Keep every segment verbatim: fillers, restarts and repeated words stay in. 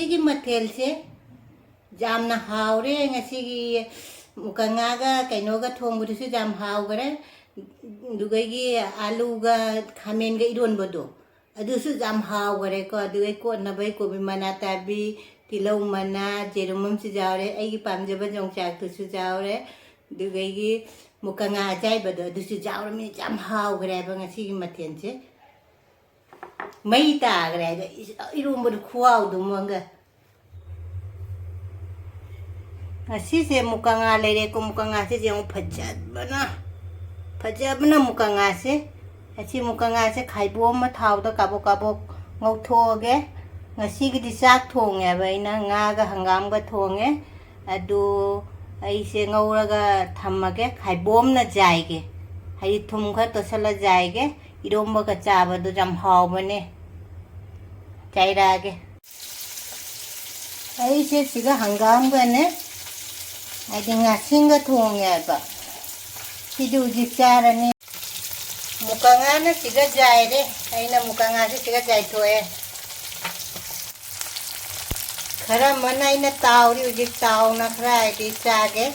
ꯑꯩꯒꯤ ꯃꯊꯦꯜꯁꯦ ꯌꯥꯝꯅ ꯍꯥꯎꯔꯦ꯫ ꯉꯁꯤꯒꯤ ꯃꯨꯀꯉꯥꯒ ꯀꯩꯅꯣꯒ ꯊꯣꯡꯕꯗꯨꯁꯨ ꯌꯥꯝ ꯍꯥꯎꯈꯔꯦ꯫ ꯑꯗꯨꯒꯩꯒꯤ ꯑꯥꯂꯨꯒ ꯈꯥꯃꯦꯟꯒ ꯏꯔꯣꯟꯕꯗꯣ, ꯑꯗꯨꯁꯨ ꯌꯥꯝ ꯍꯥꯎꯈꯔꯦꯀꯣ꯫ ꯑꯗꯨꯒ ꯀꯣꯠꯅꯕꯩ ꯀꯣꯕꯤ ꯃꯅꯥ ꯇꯥꯕꯤ, ꯇꯤꯜꯍꯧ ꯃꯅꯥ, ꯌꯦꯔꯨꯝ ꯑꯃꯁꯨ ꯌꯥꯎꯔꯦ, ꯑꯩꯒꯤ ꯄꯥꯝꯖꯕ ꯌꯣꯡꯆꯥꯛꯇꯨꯁꯨ ꯌꯥꯎꯔꯦ, ꯑꯗꯨꯒꯩꯒꯤ ꯃꯨꯀꯉꯥ ꯑꯖꯥꯏꯕꯗꯣ ꯑꯗꯨꯁꯨ ꯌꯥꯎꯔꯃꯤꯅ ꯌꯥꯝ ꯍꯥꯎꯈ꯭ꯔꯦ ꯍꯥꯏꯕ ꯉꯁꯤꯒꯤ ꯃꯊꯦꯜꯁꯦ꯫ ꯃꯩ ꯇꯥꯈ꯭ꯔꯦ ꯍꯥꯏꯕ ꯏꯔꯣꯝꯕꯗꯣ ꯈꯨꯍꯥꯎꯗꯣ ꯃꯣꯟꯒ꯫ ꯉꯁꯤꯁꯦ ꯃꯨꯀꯉꯥ ꯂꯩꯔꯦꯀꯣ, ꯃꯨꯀꯉꯥꯁꯤꯁꯦ ꯑꯃꯨꯛ ꯐꯖꯕꯅ, ꯐꯖꯕꯅ ꯃꯨꯀꯉꯥꯁꯦ꯫ ꯑꯁꯤ ꯃꯨꯀꯉꯥꯁꯦ ꯈꯥꯏꯕꯣꯛ ꯑꯃ ꯊꯥꯎꯗ ꯀꯥꯕꯣꯛ ꯀꯥꯕꯣꯛ ꯉꯧꯊꯣꯛꯑꯒꯦ꯫ ꯉꯁꯤꯒꯤꯗꯤ ꯆꯥꯛ ꯊꯣꯡꯉꯦꯕ ꯑꯩꯅ, ꯉꯥꯒ ꯍꯪꯒꯥꯝꯒ ꯊꯣꯡꯉꯦ꯫ ꯑꯗꯨ ꯑꯩꯁꯦ ꯉꯧꯔꯒ ꯊꯝꯃꯒꯦ, ꯈꯥꯏꯕꯣꯝꯅ ꯖꯥꯏꯒꯦ, ꯍꯥꯏꯗꯤ ꯊꯨꯝ ꯈꯔ ꯇꯣꯠꯁꯜꯂ ꯖꯥꯏꯒꯦ꯫ ꯏꯔꯣꯝꯕꯒ ꯆꯥꯕꯗꯨ ꯌꯥꯝ ꯍꯥꯎꯕꯅꯦ꯫ ꯆꯥꯏꯔꯛꯑꯒꯦ꯫ ꯑꯩꯁꯦ ꯁꯤꯒ ꯍꯪꯒꯥꯝꯒꯅꯦ, ꯍꯥꯏꯗꯤ ꯉꯥꯁꯤꯡꯒ ꯊꯣꯡꯉꯦꯕ꯫ ꯁꯤꯗꯤ ꯍꯧꯖꯤꯛ ꯆꯥꯔꯅꯤ꯫ ꯃꯨꯀꯉꯥꯅ ꯁꯤꯒ ꯖꯥꯏꯔꯦ꯫ ꯑꯩꯅ ꯃꯨꯀꯉꯥꯁꯦ ꯁꯤꯒ ꯖꯥꯏꯊꯣꯛꯑꯦ꯫ ꯈꯔ ꯑꯃꯅ ꯑꯩꯅ ꯇꯥꯎꯔꯤ, ꯍꯧꯖꯤꯛ ꯇꯥꯎꯅ ꯈꯔ ꯍꯥꯏꯗꯤ ꯆꯥꯒꯦ꯫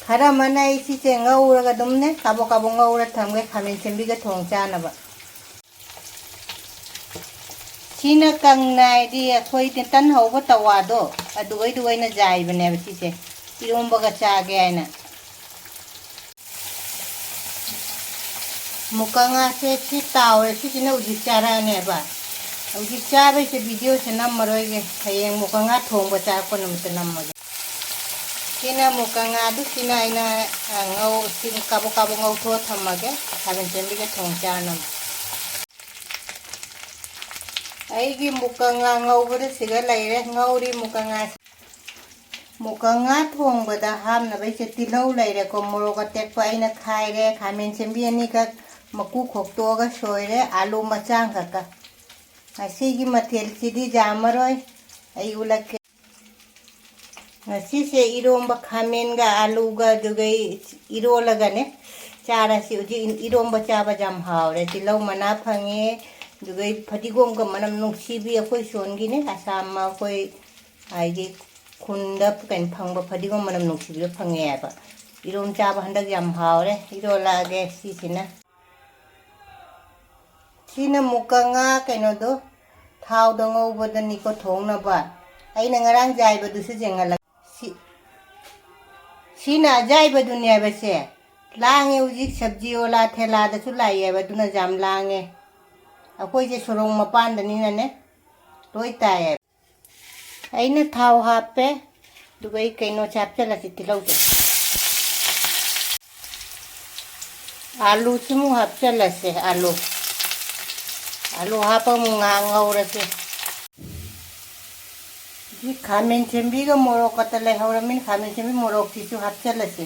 ꯈꯔ ꯑꯃꯅ ꯑꯩ ꯁꯤꯁꯦ ꯉꯧꯔꯒ ꯑꯗꯨꯝꯅꯦ, ꯀꯥꯕꯣꯛ ꯀꯥꯕꯣꯛ ꯉꯧꯔ ꯊꯝꯒꯦ, ꯈꯥꯃꯦꯟ ꯁꯦꯝꯕꯤꯒ ꯊꯣꯡ ꯆꯥꯅꯕ꯫ ꯁꯤꯅ ꯀꯪꯅ ꯍꯥꯏꯗꯤ ꯑꯩꯈꯣꯏ ꯇꯟ ꯍꯧꯕ ꯇꯋꯥꯗꯣ, ꯑꯗꯨꯒꯩꯗꯨ ꯑꯣꯏꯅ ꯖꯥꯏꯕꯅꯦꯕ ꯁꯤꯁꯦ, ꯏꯔꯣꯝꯕꯒ ꯆꯥꯒꯦ ꯍꯥꯏꯅ꯫ ꯃꯨꯀꯉꯥꯁꯦ ꯁꯤ ꯇꯥꯎꯔꯦ, ꯁꯤꯁꯤꯅ ꯍꯧꯖꯤꯛ ꯆꯥꯔꯛꯑꯅꯦꯕ꯫ ꯍꯧꯖꯤꯛ ꯆꯥꯕꯩꯁꯦ ꯚꯤꯗꯤꯑꯣꯁꯦ ꯅꯝꯃꯔꯣꯏꯒꯦ, ꯍꯌꯦꯡ ꯃꯨꯀꯉꯥ ꯊꯣꯡꯕ ꯆꯥꯔꯛꯄ ꯅꯨꯃꯤꯠꯇ ꯅꯝꯃꯒꯦ꯫ ꯁꯤꯅ ꯃꯨꯀꯉꯥꯗꯨ, ꯁꯤꯅ ꯑꯩꯅ, ꯑ, ꯉꯧ-, ꯁꯤ ꯀꯥꯕꯣꯛ ꯀꯥꯕꯣꯛ ꯉꯧꯊꯣꯛꯑ ꯊꯝꯃꯒꯦ, ꯈꯥꯃꯦꯟ ꯁꯦꯝꯕꯤꯒ ꯊꯣꯡ ꯆꯥꯅꯕ꯫ ꯑꯩꯒꯤ ꯃꯨꯀꯉꯥ ꯉꯧꯕꯗ ꯁꯤꯒ ꯂꯩꯔꯦ, ꯉꯧꯔꯤ ꯃꯨꯀꯉꯥ꯫ ꯃꯨꯀꯉꯥ ꯊꯣꯡꯕꯗ ꯍꯥꯞꯅꯕ ꯑꯩꯁꯦ ꯇꯤꯜꯍꯧ ꯂꯩꯔꯦꯀꯣ, ꯃꯣꯔꯣꯛ ꯑꯇꯦꯛꯄ ꯑꯩꯅ ꯈꯥꯏꯔꯦ, ꯈꯥꯃꯦꯟ ꯁꯦꯝꯕꯤ ꯑꯅꯤꯈꯛ ꯃꯀꯨ ꯈꯣꯛꯇꯣꯛꯑꯒ ꯁꯣꯏꯔꯦ, ꯑꯥꯂꯨ ꯃꯆꯥ ꯑꯃꯈꯛꯀ꯫ ꯉꯁꯤꯒꯤ ꯃꯊꯦꯜꯁꯤꯗꯤ ꯌꯥꯝꯃꯔꯣꯏ, ꯑꯩ ꯎꯠꯂꯛꯀꯦ꯫ ꯉꯁꯤꯁꯦ ꯏꯔꯣꯝꯕ ꯈꯥꯃꯦꯟꯒ ꯑꯥꯂꯨꯒ ꯑꯗꯨꯒ ꯏꯔꯣꯜꯂꯒꯅꯦ ꯆꯥꯔꯁꯤ꯫ ꯍꯧꯖꯤꯛ ꯏꯔꯣꯝꯕ ꯆꯥꯕ ꯌꯥꯝ ꯍꯥꯎꯔꯦ꯫ ꯇꯤꯜꯍꯧ ꯃꯅꯥ ꯐꯪꯉꯦ, ꯑꯗꯨꯒ ꯐꯗꯤꯒꯣꯝꯒ ꯃꯅꯝ ꯅꯨꯡꯁꯤꯕꯤ ꯑꯩꯈꯣꯏ ꯁꯣꯟꯒꯤꯅꯦ, ꯑꯁꯥꯝ ꯑꯩꯈꯣꯏ ꯍꯥꯏꯗꯤ ꯈꯨꯟꯗ ꯀꯩꯅꯣ ꯐꯪꯕ ꯐꯗꯤꯒꯣꯝ ꯃꯅꯝ ꯅꯨꯡꯁꯤꯕꯤꯗꯣ ꯐꯪꯉꯦ ꯍꯥꯏꯕ꯫ ꯏꯔꯣꯝ ꯆꯥꯕ ꯍꯟꯗꯛ ꯌꯥꯝ ꯍꯥꯎꯔꯦ꯫ ꯏꯔꯣꯜꯂꯛꯑꯒꯦ ꯁꯤꯁꯤꯅ꯫ ꯁꯤꯅ ꯑꯃꯨꯛꯀ ꯉꯥ ꯀꯩꯅꯣꯗꯣ ꯊꯥꯎꯗ ꯉꯧꯕꯗꯅꯤꯀꯣ ꯊꯣꯡꯅꯕ꯫ ꯑꯩꯅ ꯉꯔꯥꯡ ꯌꯥꯏꯕꯗꯨꯁꯨ ꯌꯦꯡꯍꯜꯂꯛ-, ꯁꯤ, ꯁꯤꯅ ꯑꯖꯥꯏꯕꯗꯨꯅꯦꯕꯁꯦ꯫ ꯂꯥꯡꯉꯦ ꯍꯧꯖꯤꯛ ꯁꯕꯖꯤ ꯑꯣꯂꯥ ꯊꯦꯂꯥꯗꯁꯨ ꯂꯥꯛꯑꯦꯕ, ꯑꯗꯨꯅ ꯌꯥꯝ ꯂꯥꯡꯉꯦ꯫ ꯑꯩꯈꯣꯏꯁꯦ ꯁꯣꯔꯣꯛ ꯃꯄꯥꯟꯗꯅꯤꯅꯅꯦ ꯂꯣꯏ ꯇꯥꯏꯌꯦꯕ꯫ ꯑꯩꯅ ꯊꯥꯎ ꯍꯥꯞꯄꯦ, ꯑꯗꯨꯒ ꯑꯩ ꯀꯩꯅꯣꯁꯦ ꯍꯥꯞꯆꯤꯜꯂꯁꯤ, ꯇꯤꯜꯍꯧꯁꯦ꯫ ꯑꯥꯂꯨꯁꯤꯃꯨꯛ ꯍꯥꯞꯆꯤꯜꯂꯁꯦ, ꯑꯥꯂꯨ꯫ ꯑꯥꯂꯨ ꯍꯥꯞꯄ ꯑꯃꯨꯛ ꯉꯥꯏꯍꯥꯛ ꯉꯧꯔꯁꯦ꯫ ꯁꯤ ꯈꯥꯃꯦꯟ ꯁꯦꯝꯕꯤꯒ ꯃꯣꯔꯣꯛ ꯈꯛꯇ ꯂꯩꯍꯧꯔꯃꯤꯅ ꯈꯥꯃꯦꯟ ꯁꯦꯝꯕꯤ ꯃꯣꯔꯣꯛꯁꯤꯁꯨ ꯍꯥꯞꯆꯤꯜꯂꯁꯦ꯫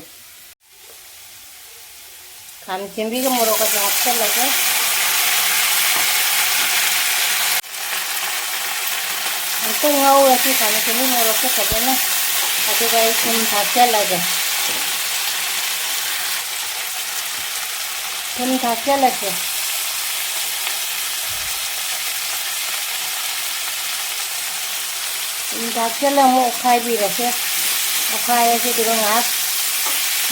ꯈꯥꯃꯦꯟ ꯁꯦꯝꯕꯤꯒ ꯃꯣꯔꯣꯛꯀꯁꯨ ꯍꯥꯞꯆꯜꯂꯒ ꯑꯝꯇ ꯉꯧꯔꯁꯤ ꯈꯥꯃꯦꯟ ꯁꯦꯝꯕꯤ ꯃꯣꯔꯣꯛꯁꯦ ꯐꯖꯅ꯫ ꯑꯗꯨꯒ ꯑꯩ ꯊꯨꯝ ꯊꯥꯛꯆꯜꯂꯒꯦ꯫ ꯊꯨꯝ ꯊꯥꯛꯆꯜꯂꯁꯦ꯫ ꯊꯨꯝ ꯊꯥꯛꯆꯜꯂ ꯑꯃꯨꯛ ꯑꯣꯠꯈꯥꯏꯕꯤꯔꯁꯦ꯫ ꯑꯣꯠꯈꯥꯏꯔꯁꯤ ꯑꯗꯨꯒ ꯉꯥꯏꯍꯥꯛ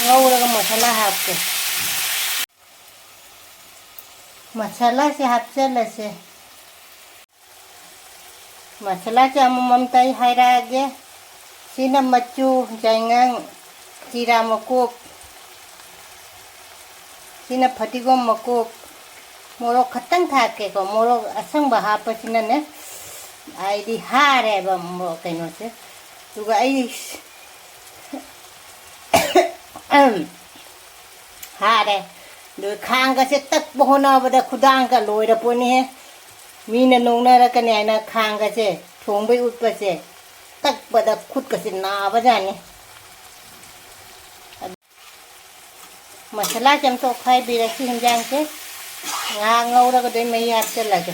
ꯉꯧꯔꯒ ꯃꯁꯥꯂꯥ ꯍꯥꯞꯀꯦ꯫ ꯃꯁꯥꯂꯥꯁꯦ ꯍꯥꯞꯆꯜꯂꯁꯦ꯫ ꯃꯁꯥꯂꯥꯁꯦ ꯑꯃꯃꯝꯇ ꯑꯩ ꯍꯥꯏꯔꯛꯑꯒꯦ꯫ ꯁꯤꯅ ꯃꯆꯨ, ꯌꯥꯏꯉꯪ, ꯖꯤꯔꯥ ꯃꯀꯨꯞ, ꯁꯤꯅ ꯐꯗꯤꯒꯣꯝ ꯃꯀꯨꯞ, ꯃꯣꯔꯣꯛ ꯈꯛꯇꯪ ꯊꯥꯛꯀꯦꯀꯣ꯫ ꯃꯣꯔꯣꯛ ꯑꯁꯪꯕ ꯍꯥꯞꯄꯁꯤꯅꯅꯦ, ꯍꯥꯏꯗꯤ ꯍꯥꯔꯦꯕ ꯃꯣꯔꯣꯛ ꯀꯩꯅꯣꯁꯦ꯫ ꯑꯗꯨꯒ ꯑꯩ ꯍꯥꯔꯦ꯫ ꯑꯗꯨ ꯈꯥꯡꯒꯁꯦ ꯇꯛꯄ ꯍꯣꯠꯅꯕꯗ ꯈꯨꯗꯥꯡꯒ ꯂꯣꯏꯔ ꯄꯣꯠꯅꯤꯍꯦ꯫ ꯃꯤꯅ ꯅꯣꯛꯅꯔꯛꯀꯅꯤ ꯍꯥꯏꯅ ꯈꯥꯡꯒꯁꯦ ꯊꯣꯡꯕꯩ ꯎꯠꯄꯁꯦ ꯇꯛꯄꯗ ꯈꯨꯠꯀꯁꯦ ꯅꯥꯕꯖꯥꯠꯅꯤ꯫ ꯃꯁꯥꯂꯥꯁꯦ ꯑꯝꯇ ꯑꯣꯠꯈꯥꯏꯕꯤꯔꯁꯤ ꯍꯤꯟꯖꯥꯡꯁꯦ꯫ ꯉꯥꯏꯍꯥꯛ ꯉꯧꯔꯒ ꯑꯗꯩ ꯃꯍꯤ ꯍꯥꯞꯆꯜꯂꯒꯦ꯫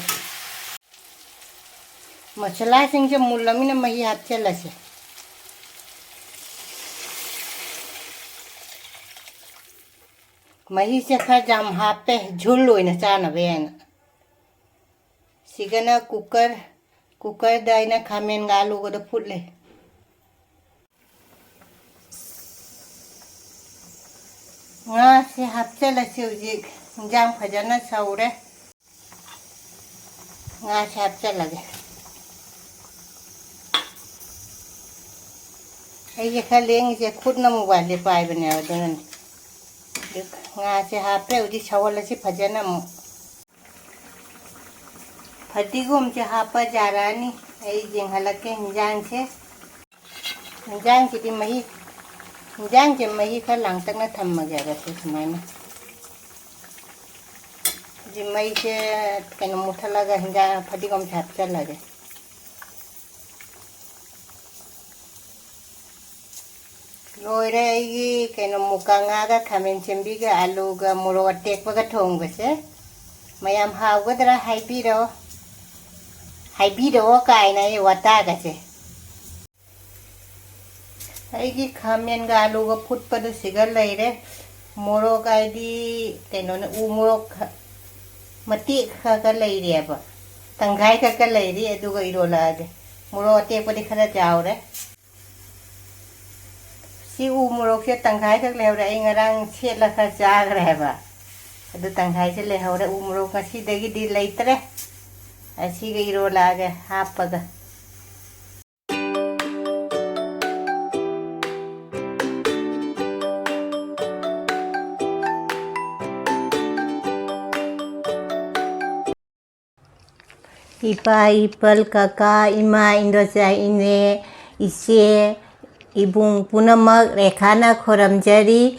ꯃꯁꯥꯂꯥꯁꯤꯡꯁꯦ ꯃꯨꯜꯂꯃꯤꯅ ꯃꯍꯤ ꯍꯥꯞꯆꯜꯂꯁꯦ꯫ ꯃꯍꯤꯁꯦ ꯈꯔ ꯌꯥꯝ ꯍꯥꯞꯄꯦ, ꯖꯨꯜ ꯑꯣꯏꯅ ꯆꯥꯅꯕ ꯍꯥꯏꯅ꯫ ꯁꯤꯒꯅ ꯀꯨꯀꯔ, ꯀꯨꯀꯔꯗ ꯑꯩꯅ ꯈꯥꯃꯦꯟꯒ ꯑꯂꯨꯒꯗꯣ ꯐꯨꯠꯂꯦ꯫ ꯉꯥꯁꯦ ꯍꯥꯞꯆꯤꯜꯂꯁꯤ ꯍꯧꯖꯤꯛ꯫ ꯏꯟꯖꯥꯡ ꯐꯖꯅ ꯁꯧꯔꯦ꯫ ꯉꯥꯁꯦ ꯍꯥꯞꯆꯤꯜꯂꯒꯦ꯫ ꯑꯩꯁꯦ ꯈꯔ ꯂꯦꯡꯉꯤꯁꯦ ꯈꯨꯠꯅ ꯃꯣꯕꯥꯏꯜꯁꯦ ꯄꯥꯏꯕꯅꯦꯕ, ꯑꯗꯨꯅꯅꯦ꯫ ꯑꯗꯨ ꯉꯥꯁꯦ ꯍꯥꯞꯄꯦ꯫ ꯍꯧꯖꯤꯛ ꯁꯧꯍꯜꯂꯁꯤ ꯐꯖꯅ ꯑꯃꯨꯛ꯫ ꯐꯗꯤꯒꯣꯝꯁꯦ ꯍꯥꯞꯄ ꯌꯥꯔꯛꯑꯅꯤ꯫ ꯑꯩ ꯌꯦꯡꯍꯜꯂꯛꯀꯦ ꯏꯟꯖꯥꯡꯁꯦ꯫ ꯏꯟꯖꯥꯡꯁꯤꯗꯤ ꯃꯍꯤ, ꯏꯟꯖꯥꯡꯁꯦ ꯃꯍꯤ ꯈꯔ ꯂꯥꯡꯇꯛꯅ ꯊꯝꯃꯒꯦꯕ, ꯁꯤ ꯁꯨꯃꯥꯏꯅ꯫ ꯍꯧꯖꯤꯛ ꯃꯩꯁꯦ ꯀꯩꯅꯣ ꯃꯨꯠꯊꯠꯂꯒ ꯍꯤꯟꯖꯥꯡ ꯐꯗꯤꯒꯣꯝꯁꯦ ꯍꯥꯞꯆꯜꯂꯒꯦ꯫ ꯂꯣꯏꯔꯦ ꯑꯩꯒꯤ ꯀꯩꯅꯣ ꯃꯨꯀꯥ ꯉꯥꯒ ꯈꯥꯃꯦꯟ ꯁꯦꯝꯕꯤꯒ ꯑꯂꯨꯒ ꯃꯣꯔꯣꯛ ꯑꯇꯦꯛꯄꯒ ꯊꯣꯡꯕꯁꯦ꯫ ꯃꯌꯥꯝ ꯍꯥꯎꯒꯗ꯭ꯔꯥ ꯍꯥꯏꯕꯤꯔꯛꯑꯣ꯫ ꯍꯥꯏꯕꯤꯔꯛꯑꯣ ꯀꯥꯏꯅ ꯑꯩ ꯋꯥꯇꯥꯒꯁꯦ꯫ ꯑꯩꯒꯤ ꯈꯥꯃꯦꯟꯒ ꯑꯂꯨꯒ ꯐꯨꯠꯄꯗꯨ ꯁꯤꯒ ꯂꯩꯔꯦ꯫ ꯃꯣꯔꯣꯛ ꯍꯥꯏꯗꯤ ꯀꯩꯅꯣꯅ ꯎ ꯃꯣꯔꯣꯛ ꯈ-, ꯃꯇꯦꯛ ꯈꯔꯒ ꯂꯩꯔꯤꯑꯕ꯫ ꯇꯪꯈꯥꯏ ꯈꯛꯇ ꯂꯩꯔꯤ, ꯑꯗꯨꯒ ꯏꯔꯣꯜꯂꯛꯑꯒꯦ꯫ ꯃꯣꯔꯣꯛ ꯑꯇꯦꯛꯄꯗꯤ ꯈꯔ ꯆꯥꯎꯔꯦ꯫ ꯁꯤ ꯎ ꯃꯣꯔꯣꯛꯁꯦ ꯇꯪꯈꯥꯏꯈꯛ ꯂꯩꯍꯧꯔꯦ꯫ ꯑꯩ ꯉꯔꯥꯡ ꯁꯦꯠꯂ ꯈꯔ ꯆꯥꯈ꯭ꯔꯦ ꯍꯥꯏꯕ꯫ ꯑꯗꯨ ꯇꯪꯈꯥꯏꯁꯦ ꯂꯩꯍꯧꯔꯦ꯫ ꯎ ꯃꯣꯔꯣꯛ ꯉꯁꯤꯗꯒꯤꯗꯤ ꯂꯩꯇ꯭ꯔꯦ꯫ ꯑꯁꯤꯒ ꯏꯔꯣꯜꯂꯛꯑꯒꯦ ꯍꯥꯞꯄꯒ꯫ ꯏꯄꯥ, ꯏꯄꯜ, ꯀꯀꯥ, ꯏꯃꯥ, ꯏꯟꯗꯣꯆꯥ, ꯏꯅꯦ, ꯏꯆꯦ, ꯏꯕꯨꯡ ꯄꯨꯝꯅꯃꯛ ꯔꯦꯈꯥꯅ ꯈꯨꯔꯨꯝꯖꯔꯤ꯫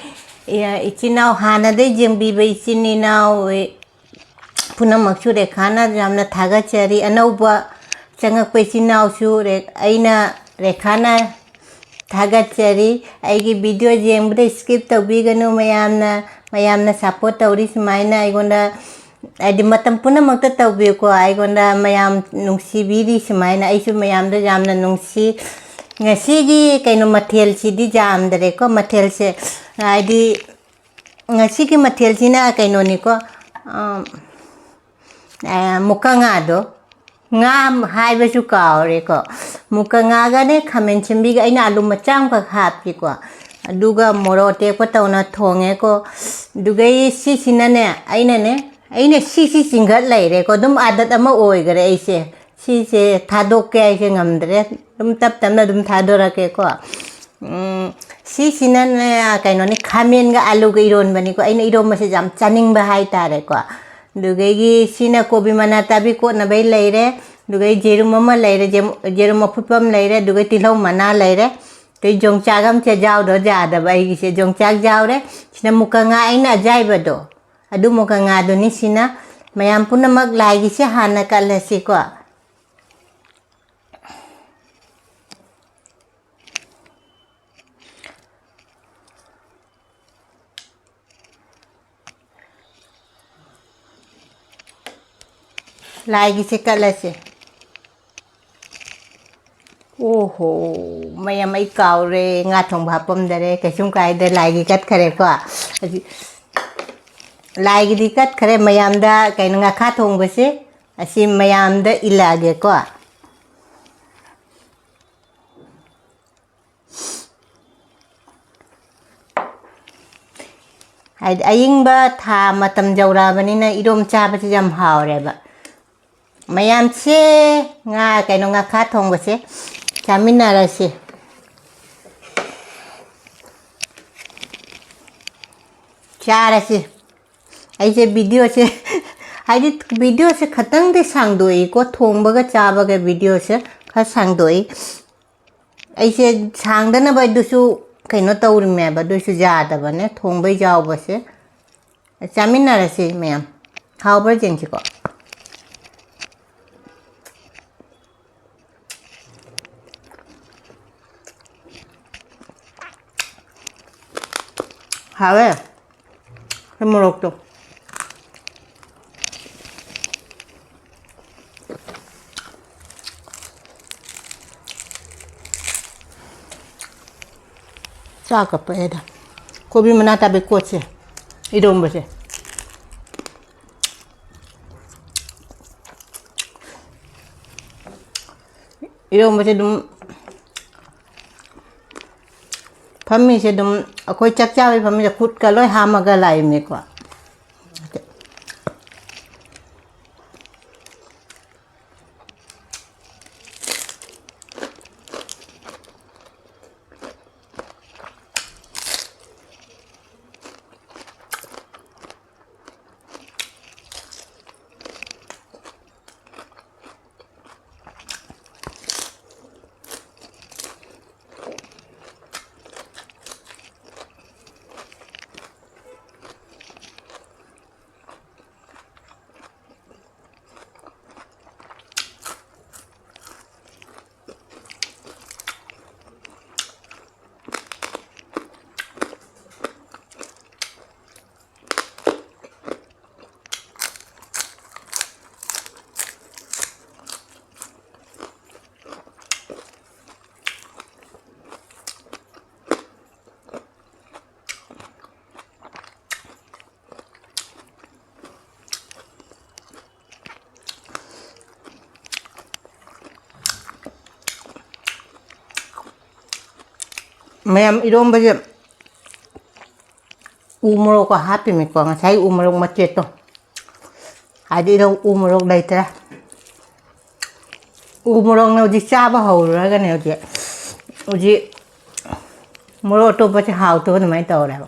ꯏ-, ꯏꯆꯤꯟ ꯏꯅꯥꯎ, ꯍꯥꯟꯅꯗꯩ ꯌꯦꯡꯕꯤꯕ ꯏꯆꯤꯟ ꯏꯅꯥꯎ ꯄꯨꯝꯅꯃꯛꯁꯨ ꯔꯦꯈꯥꯅ ꯌꯥꯝꯅ ꯊꯥꯒꯠꯆꯔꯤ꯫ ꯑꯅꯧꯕ ꯆꯪꯉꯛꯄ ꯏꯆꯤꯟ ꯏꯅꯥꯎꯁꯨ ꯔꯦ-, ꯑꯩꯅ ꯔꯦꯈꯥꯅ ꯊꯥꯒꯠꯆꯔꯤ꯫ ꯑꯩꯒꯤ video ꯌꯦꯡꯕꯗ skip ꯇꯧꯕꯤꯒꯅꯨ꯫ ꯃꯌꯥꯝꯅ, ꯃꯌꯥꯝꯅ support ꯇꯧꯔꯤ ꯁꯨꯃꯥꯏꯅ ꯑꯩꯉꯣꯟꯗ, ꯍꯥꯏꯗꯤ ꯃꯇꯝ ꯄꯨꯝꯅꯃꯛꯇ ꯇꯧꯕꯤꯌꯨꯀꯣ꯫ ꯑꯩꯉꯣꯟꯗ ꯃꯌꯥꯝ ꯅꯨꯡꯁꯤꯕꯤꯔꯤ ꯁꯨꯃꯥꯏꯅ, ꯑꯩꯁꯨ ꯃꯌꯥꯝꯗ ꯌꯥꯝꯅ ꯅꯨꯡꯁꯤ꯫ ꯉꯁꯤꯒꯤ ꯀꯩꯅꯣ ꯃꯊꯦꯜꯁꯤꯗꯤ ꯌꯥꯝꯗ꯭ꯔꯦꯀꯣ, ꯃꯊꯦꯜꯁꯦ ꯍꯥꯏꯗꯤ ꯉꯁꯤꯒꯤ ꯃꯊꯦꯜꯁꯤꯅ ꯀꯩꯅꯣꯅꯤꯀꯣ, ꯑ, ꯑ, ꯃꯨꯀ ꯉꯥꯗꯣ, ꯉꯥ ꯍꯥꯏꯕꯁꯨ ꯀꯥꯎꯔꯦꯀꯣ꯫ ꯃꯨꯀ ꯉꯥꯒꯅꯦ, ꯈꯥꯃꯦꯟ ꯁꯤꯟꯕꯤꯒ ꯑꯩꯅ ꯑꯂꯨ ꯃꯆꯥ ꯑꯃꯈꯛ ꯍꯥꯞꯄꯤꯀꯣ꯫ ꯑꯗꯨꯒ ꯃꯣꯔꯣꯛ ꯑꯇꯦꯛꯄ ꯇꯧꯅ ꯊꯣꯡꯉꯦꯀꯣ꯫ ꯑꯗꯨꯒꯩ ꯁꯤꯁꯤꯅꯅꯦ, ꯑꯩꯅꯅꯦ, ꯑꯩꯅ ꯁꯤꯁꯤ ꯆꯤꯡꯈꯠ ꯂꯩꯔꯦꯀꯣ꯫ ꯑꯗꯨꯝ ꯑꯥꯗꯠ ꯑꯃ ꯑꯣꯏꯈꯔꯦ ꯑꯩꯁꯦ꯫ ꯁꯤꯁꯦ ꯊꯥꯗꯣꯛꯀꯦ ꯍꯥꯏꯁꯦ ꯉꯝꯗ꯭ꯔꯦ꯫ ꯑꯗꯨꯝ ꯇꯞ ꯇꯞꯅ ꯑꯗꯨꯝ ꯊꯥꯗꯣꯔꯛꯀꯦꯀꯣ꯫ ꯎꯝ, ꯁꯤꯁꯤꯅꯅꯦ, ꯀꯩꯅꯣꯅꯤ, ꯈꯥꯃꯦꯟꯒ ꯑꯂꯨꯒ ꯏꯔꯣꯟꯕꯅꯤꯀꯣ꯫ ꯑꯩꯅ ꯏꯔꯣꯟꯕꯁꯦ ꯌꯥꯝ ꯆꯥꯅꯤꯡꯕ ꯍꯥꯏꯇꯥꯔꯦꯀꯣ꯫ ꯑꯗꯨꯗꯒꯤ ꯁꯤꯅ ꯀꯣꯕꯤ ꯃꯅꯥ ꯇꯥꯕꯤ ꯀꯣꯠꯅꯕꯩ ꯂꯩꯔꯦ꯫ ꯑꯗꯨꯗꯒꯤ ꯌꯦꯔꯨꯝ ꯑꯃ ꯂꯩꯔꯦ, ꯖꯦꯝ-, ꯌꯦꯔꯨꯝ ꯑꯐꯨꯠꯄ ꯑꯃ ꯂꯩꯔꯦ꯫ ꯑꯗꯨꯒ ꯇꯤꯜꯍꯧ ꯃꯅꯥ ꯂꯩꯔꯦ꯫ ꯑꯗꯩ ꯌꯣꯡꯆꯥꯛ ꯑꯃ ꯆꯦꯖꯥꯎꯗꯣ ꯌꯥꯗꯕ ꯑꯩꯒꯤꯁꯦ꯫ ꯌꯣꯡꯆꯥꯛ ꯌꯥꯎꯔꯦ꯫ ꯁꯤꯅ ꯃꯨꯀ ꯉꯥ ꯑꯩꯅ ꯑꯖꯥꯏꯕꯗꯣ, ꯑꯗꯨ ꯃꯨꯀ ꯉꯥꯗꯨꯅꯤ꯫ ꯁꯤꯅ ꯃꯌꯥꯝ ꯄꯨꯝꯅꯃꯛ ꯂꯥꯏꯒꯤꯁꯦ ꯍꯥꯟꯅ ꯀꯠꯂꯁꯤꯀꯣ꯫ ꯂꯥꯏꯒꯤꯁꯦ ꯀꯠꯂꯁꯦ꯫ ꯑꯣꯍꯣ, ꯃꯌꯥꯝ ꯑꯩ ꯀꯥꯎꯔꯦ, ꯉꯥ ꯊꯣꯡꯕ ꯍꯥꯞꯄꯝꯗꯔꯦ꯫ ꯀꯩꯁꯨꯝ ꯀꯥꯏꯗꯦ, ꯂꯥꯏꯒꯤ ꯀꯠꯈꯔꯦꯀꯣ꯫ ꯍꯧꯖꯤꯛ ꯂꯥꯏꯒꯤꯗꯤ ꯀꯠꯈꯔꯦ, ꯃꯌꯥꯝꯗ ꯀꯩꯅꯣ, ꯉꯥꯈꯥ ꯊꯣꯡꯕꯁꯦ ꯑꯁꯤ ꯃꯌꯥꯝꯗ ꯏꯜꯂꯛꯑꯒꯦꯀꯣ꯫ ꯍꯥꯏꯗꯤ ꯑꯌꯤꯡꯕ ꯊꯥ ꯃꯇꯝ ꯌꯧꯔꯛꯑꯕꯅꯤꯅ ꯏꯔꯣꯝ ꯆꯥꯕꯁꯦ ꯌꯥꯝ ꯍꯥꯎꯔꯦꯕ꯫ ꯃꯌꯥꯝꯁꯦ ꯉꯥ, ꯀꯩꯅꯣ, ꯉꯥꯈꯥ ꯊꯣꯡꯕꯁꯦ ꯆꯥꯃꯤꯟꯅꯔꯁꯤ꯫ ꯆꯥꯔꯁꯤ꯫ ꯑꯩꯁꯦ videoꯁꯦ, ꯍꯥꯏꯗꯤ videoꯁꯦ ꯈꯇꯪꯗꯤ ꯁꯥꯡꯗꯣꯛꯏꯀꯣ, ꯊꯣꯡꯕꯒ ꯆꯥꯕꯒ videoꯁꯦ ꯈꯔ ꯁꯥꯡꯗꯣꯛꯏ꯫ ꯑꯩꯁꯦ ꯁꯥꯡꯗꯅꯕ ꯑꯗꯨꯁꯨ ꯀꯩꯅꯣ ꯇꯧꯔꯤꯃꯦꯕ, ꯑꯗꯨꯁꯨ ꯌꯥꯗꯕꯅꯦ, ꯊꯣꯡꯕꯩ ꯌꯥꯎꯕꯁꯦ꯫ ꯆꯥꯃꯤꯟꯅꯔꯁꯤ ꯃꯌꯥꯝ꯫ ꯍꯥꯎꯕ꯭ꯔꯥ ꯌꯦꯡꯁꯤꯀꯣ꯫ ꯍꯥꯎꯋꯦ꯫ ꯁꯤ ꯃꯣꯔꯣꯛꯇꯣ꯫ ꯆꯥꯛꯀ ꯄꯛꯑꯦꯗ꯫ ꯀꯣꯕꯤ ꯃꯅꯥ ꯇꯥꯕꯤ ꯀꯣꯠꯁꯦ, ꯏꯔꯣꯝꯕꯁꯦ꯫ ꯏꯔꯣꯝꯕꯁꯦ ꯑꯗꯨꯝ ꯐꯝꯃꯤꯁꯦ ꯑꯗꯨꯝ ꯑꯩꯈꯣꯏ ꯆꯥꯛ ꯆꯥꯕꯩ ꯐꯝꯃꯤꯁꯦ ꯈꯨꯠꯀ ꯂꯣꯏ ꯍꯥꯝꯃꯒ ꯂꯥꯛꯏꯅꯦꯀꯣ꯫ ꯃꯌꯥꯝ, ꯏꯔꯣꯝꯕꯁꯦ ꯎ ꯃꯣꯔꯣꯛꯀ ꯍꯥꯞꯄꯤꯃꯤꯀꯣ, ꯉꯁꯥꯏ ꯎ ꯃꯣꯔꯣꯛ ꯃꯆꯦꯠꯇꯣ꯫ ꯍꯥꯏꯗꯤ ꯏꯔꯣꯝ ꯎ ꯃꯣꯔꯣꯛ ꯂꯩꯇ꯭ꯔꯦ꯫ ꯎ ꯃꯣꯔꯣꯛꯅ ꯍꯧꯖꯤꯛ ꯆꯥꯕ ꯍꯧꯔꯨꯔꯒꯅꯦ ꯍꯧꯖꯤꯛ, ꯍꯧꯖꯤꯛ ꯃꯣꯔꯣꯛ ꯑꯇꯣꯞꯄꯁꯦ ꯍꯥꯎꯇꯕ ꯑꯗꯨꯃꯥꯏꯅ ꯇꯧꯔꯦꯕ꯫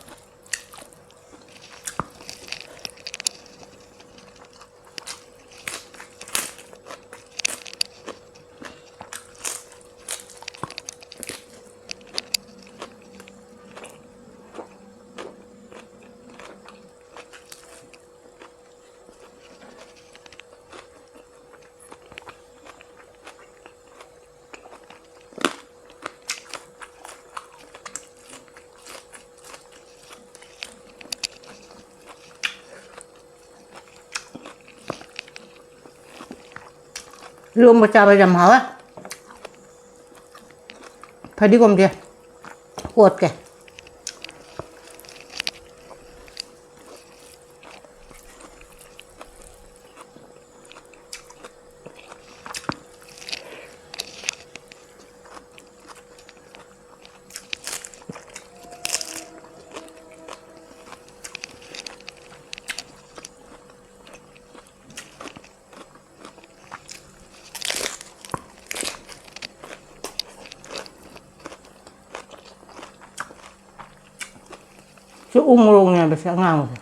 ꯏꯔꯣꯝꯕ ꯆꯥꯕ ꯌꯥꯝ ꯍꯥꯎꯋꯦ꯫ ꯐꯗꯤꯒꯣꯝꯁꯦ ꯀꯣꯠꯀꯦ꯫ ꯎ ꯃꯣꯔꯣꯛꯅꯦꯕ ꯁꯤ ꯑꯉꯥꯡꯕꯁꯦ꯫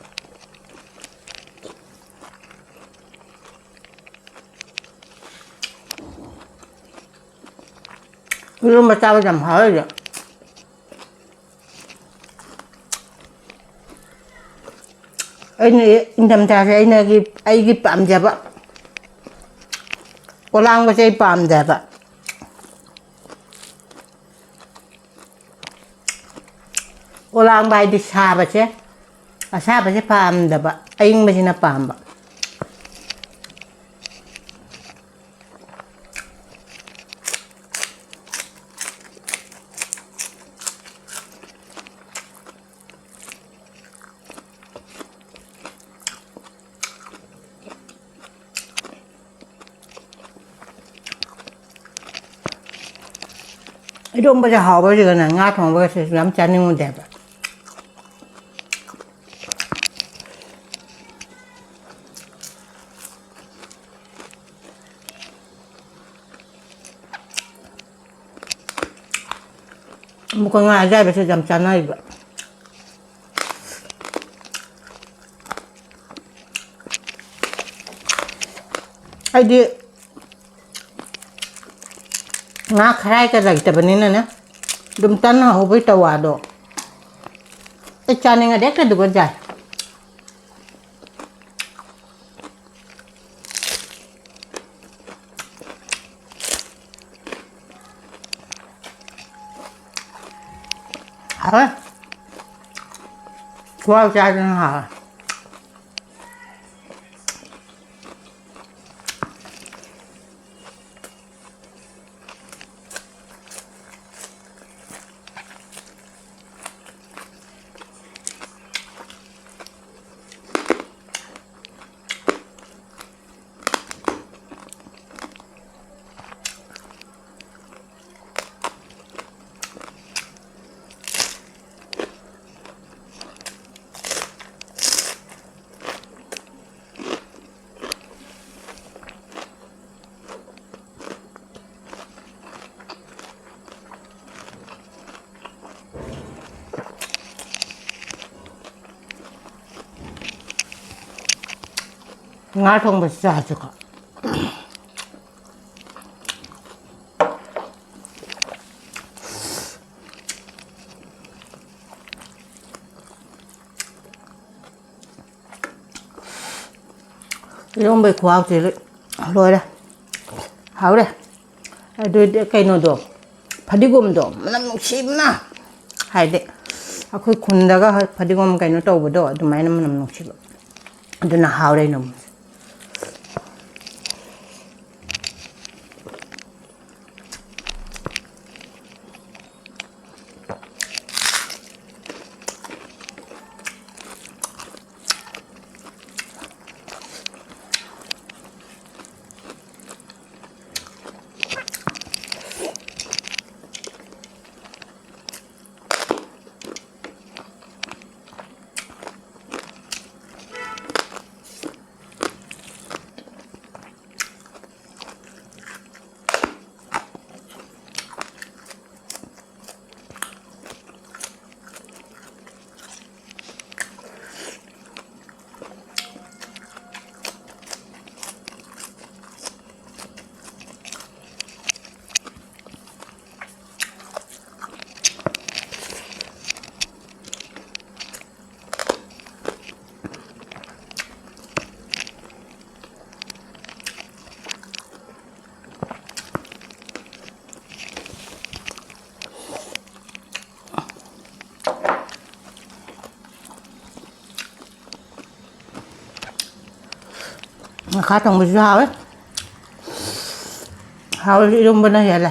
ꯏꯔꯣꯟꯕ ꯆꯥꯕ ꯌꯥꯝ ꯍꯥꯎꯋꯦ ꯍꯧꯖꯤꯛ꯫ ꯑꯩꯅ ꯏꯪꯊꯝꯊꯥꯁꯦ ꯑꯩꯅꯒꯤ, ꯑꯩꯒꯤ ꯄꯥꯝꯖꯕ꯫ ꯑꯣꯂꯥꯡꯕꯁꯦ ꯑꯩ ꯄꯥꯝꯗꯦꯕ꯫ ꯑꯣꯂꯥꯡꯕ ꯍꯥꯏꯗꯤ ꯁꯥꯕꯁꯦ, ꯑꯁꯥꯕꯁꯦ ꯄꯥꯝꯗꯕ, ꯑꯏꯪꯕꯁꯤꯅ ꯄꯥꯝꯕ꯫ ꯏꯔꯣꯝꯕꯁꯦ ꯍꯥꯎꯕꯁꯤꯒꯅꯦ ꯉꯥ ꯊꯣꯡꯕꯒꯁꯦ ꯌꯥꯝ ꯆꯥꯅꯤꯡꯉꯨꯗꯦꯕ꯫ ꯑꯃꯨꯛꯀ ꯉꯥ ꯑꯌꯥꯏꯕꯁꯦ ꯌꯥꯝ ꯆꯥꯅꯩꯕ꯫ ꯑꯩꯗꯤ ꯉꯥ ꯈꯔꯥꯏꯒ ꯂꯩꯇꯕꯅꯤꯅꯅꯦ, ꯑꯗꯨꯝ ꯇꯟ ꯍꯧꯕꯩ ꯇꯋꯥꯗꯣ ꯑꯩ ꯆꯥꯅꯤꯡꯉꯗꯤ ꯍꯦꯛꯇ ꯑꯗꯨꯒ ꯌꯥꯏ꯫ ꯍꯥꯎꯋꯦ꯫ ꯈꯨꯍꯥꯎ ꯆꯥꯗꯅ ꯍꯥꯎꯋꯦ꯫ ꯉꯥ ꯊꯣꯡꯕꯁꯨ ꯆꯥꯁꯤꯀꯣ꯫ ꯏꯔꯣꯝꯕꯩ ꯈꯨꯍꯥꯎꯁꯤꯗꯤ ꯂꯣꯏꯔꯦ꯫ ꯍꯥꯎꯔꯦ꯫ ꯑꯗꯨꯗꯤ ꯀꯩꯅꯣꯗꯣ, ꯐꯗꯤꯒꯣꯝꯗꯣ ꯃꯅꯝ ꯅꯨꯡꯁꯤꯕꯅ, ꯍꯥꯏꯗꯤ ꯑꯩꯈꯣꯏ ꯈꯨꯟꯗꯒ ꯐꯗꯤꯒꯣꯝ ꯀꯩꯅꯣ ꯇꯧꯕꯗꯣ ꯑꯗꯨꯃꯥꯏꯅ ꯃꯅꯝ ꯅꯨꯡꯁꯤꯕ꯫ ꯑꯗꯨꯅ ꯍꯥꯎꯔꯦ ꯏꯔꯣꯝꯕꯁꯦ꯫ ꯉꯥꯈꯥ ꯊꯣꯡꯕꯁꯤꯁꯨ ꯍꯥꯎꯋꯦ꯫ ꯍꯥꯎꯔꯤꯁꯦ ꯏꯔꯣꯝꯕꯅ ꯍꯦꯜꯂꯦ꯫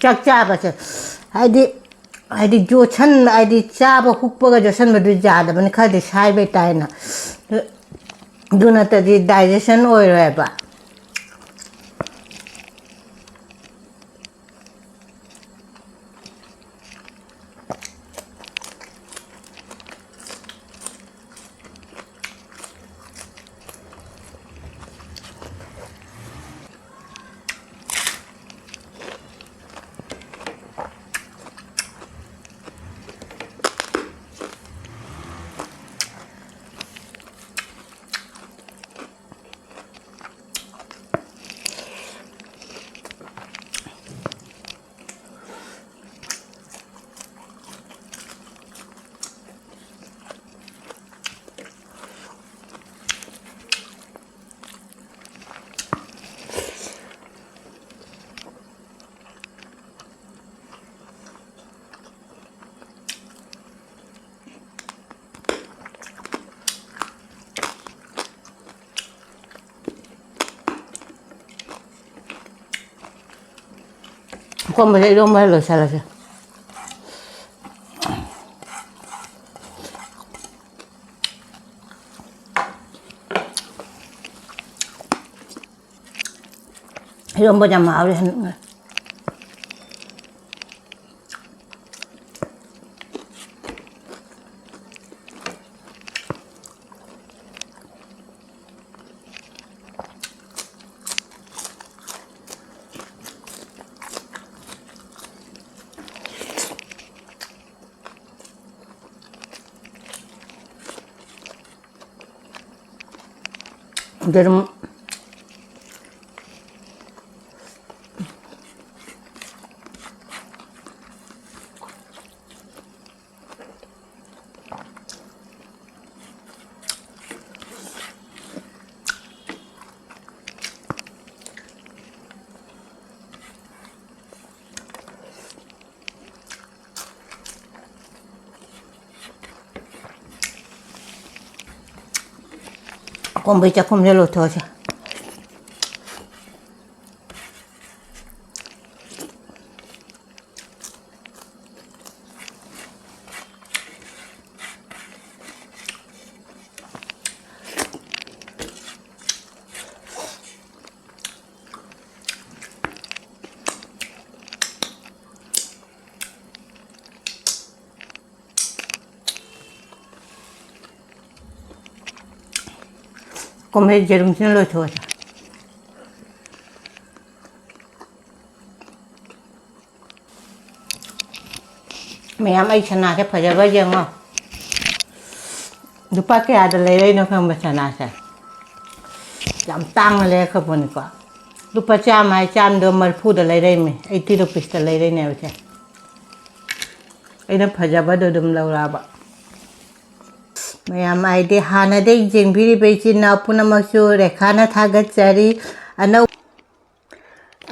ꯆꯥꯛ ꯆꯥꯕꯁꯦ, ꯍꯥꯏꯗꯤ, ꯍꯥꯏꯗꯤ ꯌꯣꯠꯁꯟ-, ꯍꯥꯏꯗꯤ ꯆꯥꯕ ꯍꯨꯛꯄꯒ ꯌꯣꯠꯁꯟꯕꯗꯨ ꯌꯥꯗꯕꯅꯤ, ꯈꯔꯗꯤ ꯁꯥꯏꯕꯩ ꯇꯥꯏꯅ꯫ ꯑꯗꯨ ꯅꯠꯇꯗꯤ digestion ꯑꯣꯏꯔꯣꯏꯕ꯫ ꯀꯣꯝꯕꯁꯦ ꯏꯔꯣꯝꯕ ꯂꯣꯏꯁꯤꯜꯂꯁꯦ꯫ ꯏꯔꯣꯝꯕ ꯌꯥꯝ ꯍꯥꯎꯔꯦ꯫ ꯌꯦꯔꯨꯝ꯫ ꯀꯣꯝꯕꯩ ꯆꯥꯛꯈꯨꯝꯁꯦ ꯂꯣꯏꯊꯣꯛꯑꯁꯦ꯫ ꯀꯣꯝꯕꯩ ꯌꯦꯔꯨꯝꯁꯤꯅ ꯂꯣꯏꯊꯣꯛꯑꯁꯦ꯫ ꯃꯌꯥꯝ, ꯑꯩ ꯁꯅꯥꯁꯦ ꯐꯖꯕ꯭ꯔꯥ ꯌꯦꯡꯉꯣ꯫ ꯂꯨꯄꯥ ꯀꯌꯥꯗ ꯂꯩꯔꯛꯏꯅꯣ ꯈꯪꯕ ꯁꯅꯥꯁꯦ? ꯌꯥꯝ ꯇꯥꯡꯅ ꯂꯩꯔꯛꯈ꯭ꯔꯕꯅꯤꯀꯣ꯫ ꯂꯨꯄꯥ ꯆꯥꯝꯃ ꯍꯥꯏ, ꯆꯥꯝꯃꯗꯣ ꯃꯔꯤꯐꯨꯗ ꯂꯩꯔꯛꯏꯃꯤ, eighty rupeesꯇ ꯂꯩꯔꯛꯏꯅꯦꯕ ꯁꯦ꯫ ꯑꯩꯅ ꯐꯖꯕꯗꯣ ꯑꯗꯨꯝ ꯂꯧꯔꯛꯑꯕ꯫ ꯃꯌꯥꯝ, ꯍꯥꯏꯗꯤ ꯍꯥꯟꯅꯗꯒꯤ ꯌꯦꯡꯕꯤꯔꯤꯕ ꯏꯆꯤꯟ ꯏꯅꯥꯎ ꯄꯨꯝꯅꯃꯛꯁꯨ ꯔꯦꯈꯥꯅ ꯊꯥꯒꯠꯆꯔꯤ꯫ ꯑꯅꯧ-,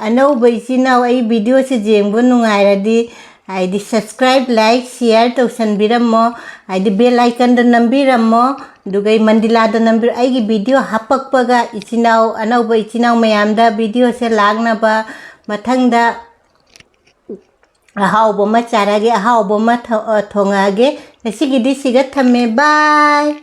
ꯑꯅꯧꯕ ꯏꯆꯤꯟ ꯏꯅꯥꯎ ꯑꯩ videoꯁꯦ ꯌꯦꯡꯕ ꯅꯨꯡꯉꯥꯏꯔꯗꯤ, ꯍꯥꯏꯗꯤ subscribe, like, share ꯇꯧꯁꯟꯕꯤꯔꯝꯃꯣ꯫ ꯍꯥꯏꯗꯤ bell iconꯗ ꯅꯝꯕꯤꯔꯝꯃꯣ꯫ ꯑꯗꯨꯒ ꯑꯩ ꯃꯟꯗꯤꯂꯥꯗ ꯅꯝꯕꯤꯔ-, ꯑꯩꯒꯤ video ꯍꯥꯞꯄꯛꯄꯒ ꯏꯆꯤꯟ ꯏꯅꯥꯎ, ꯑꯅꯧꯕ ꯏꯆꯤꯟ ꯏꯅꯥꯎ ꯃꯌꯥꯝꯗ videoꯁꯦ ꯂꯥꯛꯅꯕ ꯃꯊꯪꯗ ꯑꯍꯥꯎꯕ ꯑꯃ ꯆꯥꯔꯛꯑꯒꯦ, ꯑꯍꯥꯎꯕ ꯑꯃ ꯊ-, ꯑ, ꯊꯣꯡꯉꯛꯑꯒꯦ꯫ ꯉꯁꯤꯒꯤꯗꯤ ꯁꯤꯒ ꯊꯝꯃꯦ꯫ ꯕꯥꯏ꯫